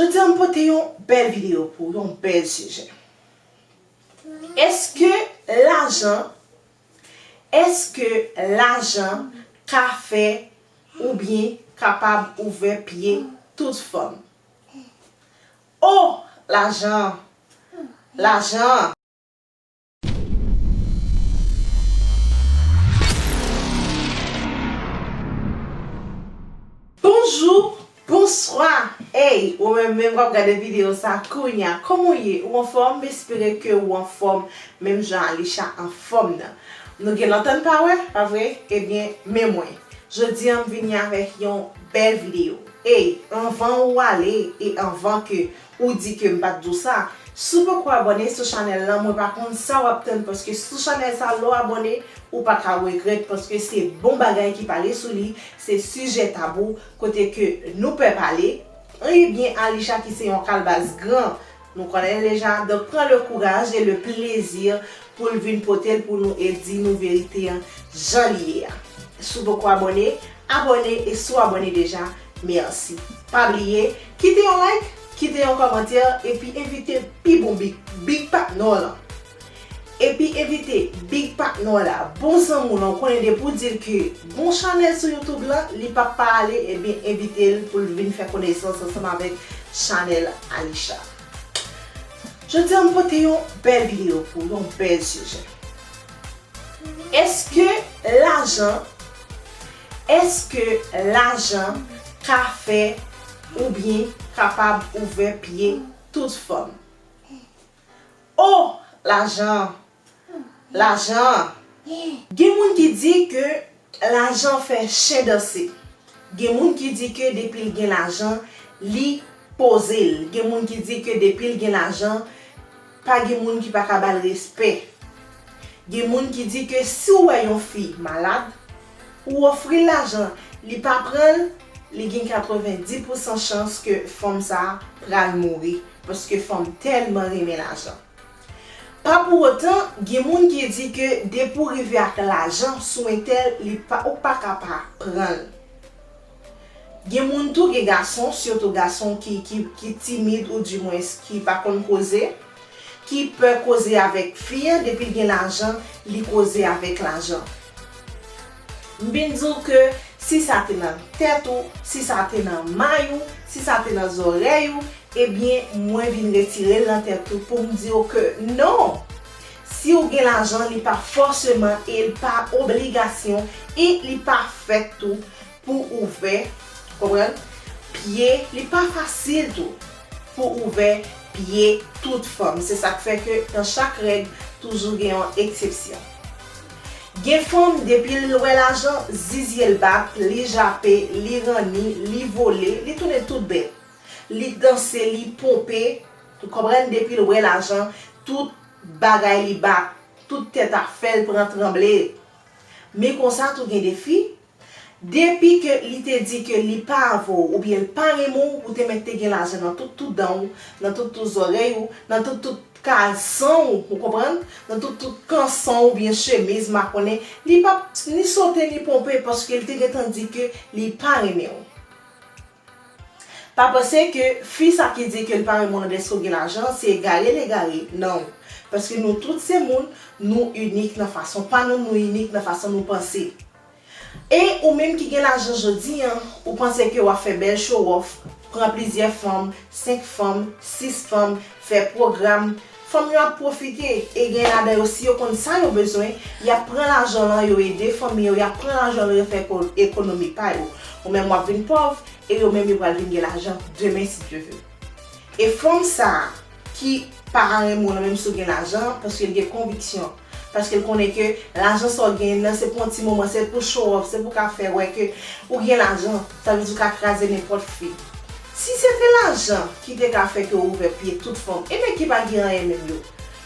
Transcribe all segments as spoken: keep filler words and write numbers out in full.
Jodi a m pote yon bèl videyo pou w, yon bèl sijè. Èske lajan, èske lajan ka fè oubyen kapab ouvè pye tout fanm? O, lajan, lajan! Bonjou, bonswa. Ey, ou menm menm k ap gade videyo sa kounye a, kòman w ye? Ou anfòm? M espere ke ou anfòm menm jan Alisha anfòm nan. Nou gen lontan n pa wè, pa vre? Ebyen, men mwen. Jodi a m vini avèk yon bèl videyo. Ey, anvan ou ale e anvan ke ou di ke m pa t di w sa, si w poko abòne sou chanèl lan, mwen pa konn sa w ap tann, paske sou chanèl sa, lè w abòne, ou pa ka regrèt, paske se bon bagay ki pale sou li, se sijè tabou, kote ke nou pè pale. Ebyen, Alisha ki se yon kalbas gran, nou konnen l deja, donk pran le courage et le plaisir pou l vin pote l pou nou e di nou verite an jan li ye a. Si w poko abòne, abòne, e si w abòne deja, mèsi. Pa bliye, kite yon like, kite yon kòmantè, epi envite pi bon big, big patnè w lan. Epi envite big patnè w la, bon zanmi w lan, ou konnen depi w di l ke gon chanèl sou YouTube lan, li p ap pa ale, ebyen envite l pou l vin fè konesans ansanm avèk chanèl Alisha. Jodi a m pote yon bèl videyo pou w, yon bèl sijè. Èske lajan, èske lajan ka fè oubyen kapab ouvè pye tout fanm? O, lajan, lajan! Gen moun ki di ke lajan fè chen danse. Gen moun ki di ke depi l gen lajan, li poze l. Gen moun ki di ke depi l gen lajan, pa gen moun ki pa ka ba l respè. Gen moun ki di ke si w wè yon fi malad, ou ofri l lajan, li pa pran l, li gen katrevenndis pousan chans ke fanm sa a pral mouri, paske fanm tèlman renmen lajan. Pa pou otan, gen moun ki di ke depi w rive ak lajan sou entèl, li pa, ou pa ka pa pran l. Gen moun tou, gen gason, sitou gason ki, ki, ki timid oudimwens ki pa konn koze, ki pè koze avèk fi an, depi l gen lajan, li koze avèk lajan. M vin di w ke si sa te nan tèt ou, si sa te nan may ou, si sa te nan zòrèy ou, ebyen, mwen vin retire l nan tèt ou pou m di w ke non! Si w gen lajan, li pa fòseman e li pa obligasyon e li pa fèt tou pou ouvè, konprann? Pye, li pa fasil tou pou ouvè pye tout fanm. Se sa k fè ke nan chak règ, toujou gen yon eksepsyon. Gen fanm, depi l wè lajan, zizye l bat, li jape, li ranni, li vole, li tounen tout bèt. Li danse, li ponpe, ou konprann, depi l wè lajan, tout bagay li bat, tout tèt ap fè l pran tranble. Men konsa tou gen de fi, depi ke li te di ke li pa avè w oubyen l pa renmen w, ou te mèt te gen lajan nan tout, tout dan w, nan tout, tout zòrèy ou, nan tout, tout kalson w, ou konprann? Nan tout, tout kanson w oubyen chemiz, makonnen, li p ap ni sote ni ponpe paske l te gentan di ke li pa renmen w. Pa panse ke fi sa ki di ke l pa renmen w nan dèske w gen lajan, se egare l egare. Non. Paske nou tout se moun, nou inik nan fason pa nou, nou inik nan fason nou panse. E ou menm ki gen lajan jodi an, ou panse ke w ap fè bèl show off, pran plizyè fanm, senk fanm, sis fanm, fè pwogram, fanm yo ap pwofite, e gen ladan yo, si yo konn sa yo bezwen, y ap pran lajan lan, yo ede fanmi yo, y ap pran lajan lan, yo fè eko-, ekonomi pa yo. Ou menm w ap vin pòv, e yo menm yo pral vin gen lajan demen, si Dye ve. E fanm sa a ki pa renmen w nan menm si w gen lajan, paske l gen konviksyon, paske l konnen ke lajan sa w genyen nan, se pou yon ti moman, se pou show off, se pou ka fè wè ke ou gen lajan, sa vle di w ka kraze nenpòt fi. Si se te lajan ki te ka fè ke w ouvè pye tout fanm, e nèg ki pa gen anyen menm yo?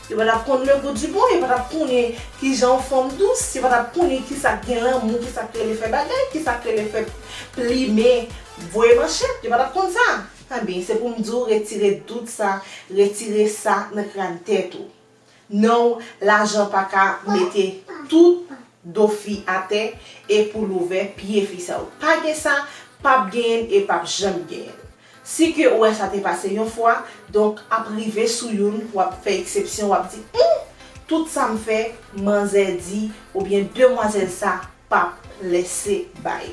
Yo pa t ap konn le goût du bon, yo pa t ap konnen kijan yon fanm dous, yo pa t ap konnen kisa k gen lanmou, kisa k rele fè bagay, kisa k rele fè plimen, voye manchèt, yo pa t ap konn sa. Ebyen, se pou m di w, retire dout sa, retire sa nan kràn tèt ou. Non, lajan pa ka mete tout do fi atè e pou l ouvè pye fi sa yo. Pa gen sa, p ap genyen l e p ap janm genyen l. Si ke ou wè sa te pase yon fwa, donk ap rive sou youn, w ap fè eksepsyon, w ap di, hmm, tout sa m fè, manzè di, oubyen demwazèl sa p ap lèse bay.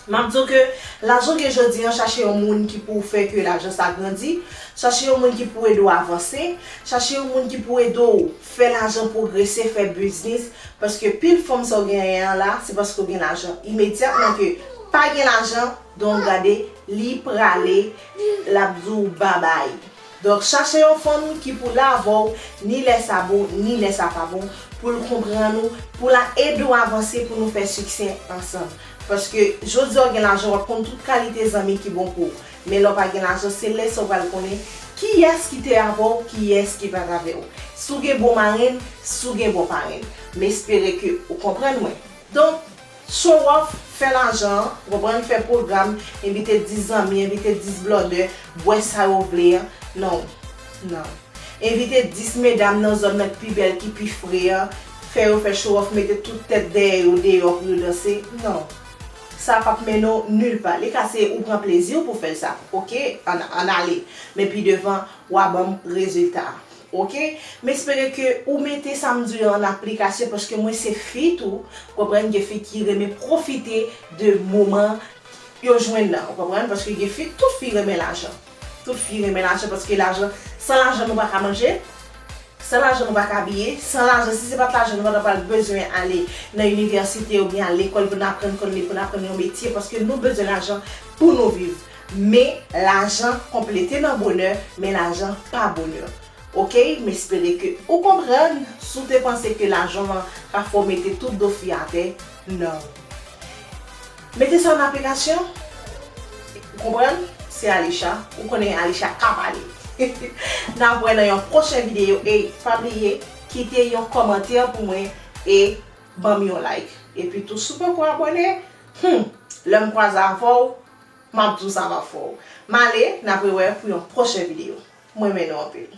M ap di w ke lajan w gen jodi an, chache yon moun ki pou fè ke lajan sa grandi, chache yon moun ki pou ede w avanse, chache yon moun ki pou ede w fè lajan pwogrese, fè biznis, paske pil fanm sa w genyen an la, se paske w gen lajan. Imedyatman ke pa gen lajan, donk gade, li prale, l ap di w babay. Donk, chache yon fanm ki pou la avè w, ni lè sa bon, ni lè sa pa bon, pou l konprann ou, pou l ede w avanse, pou nou fè siksè ansanm. Paske, jodi a w gen lajan, w ap konn tout kalite zanmi ki bon pou ou. Men lè w pa gen lajan, se lè sa w pral konnen kiyès ki te avè w, kiyès ki pa t avè w. Si w gen bon marenn, si w gen bon parenn. M espere ke ou konprann mwen. Donk, show off, fè lajan, ou konprann, fè pwogram, envite dis zanmi, envite dis blòdè, bwè sa yo vle an. Non, non. Envite dis medam nan zòn nan ki pi bèl, ki pi fre an, fè yo fè show off, mete tout tèt dèyè yo deyò pou yo danse. Non. Sa p ap mennen w nil pa. Li ka se ou pran plezi w pou fè l sa. Oke? Ann, ann ale. Men pi devan, w a ban m rezilta a. Oke? M espere ke ou mete sa m di yo an aplikasyon, paske mwen se fi tou, konprann, gen fi ki renmen pwofite de moman yo jwenn nan, ou konprann, paske gen fi, tout fi renmen lajan. Tout fi renmen lajan, paske lajan, san lajan nou pa ka manje, san lajan nou pa ka abiye, san lajan, si se pa t lajan nou pa ta pral bezwen ale nan inivèsite oubyen al lekòl pou n aprann konn li, pou n aprann yon metye, paske nou bezwen lajan pou nou viv. Men lajan konplete nan bonè, men lajan pa bonè. Oke, m espere ke ou konprann. Si w te panse ke lajan an ka fè w mete tout do fi atè, non. Mete sa an aplikasyon. Ou konprann? Se Alisha. Ou konnen Alisha ka pale. N ap wè nan yon pwochen videyo. E pa bliye, kite yon kòmantè pou mwen e ban m yon like. Epi tou, si w poko abòne, hmm, lè m kwaze avè w, m ap di w sa m ap fè w. M ale, n ap rewè pou yon pwochen videyo. M renmen nou anpil.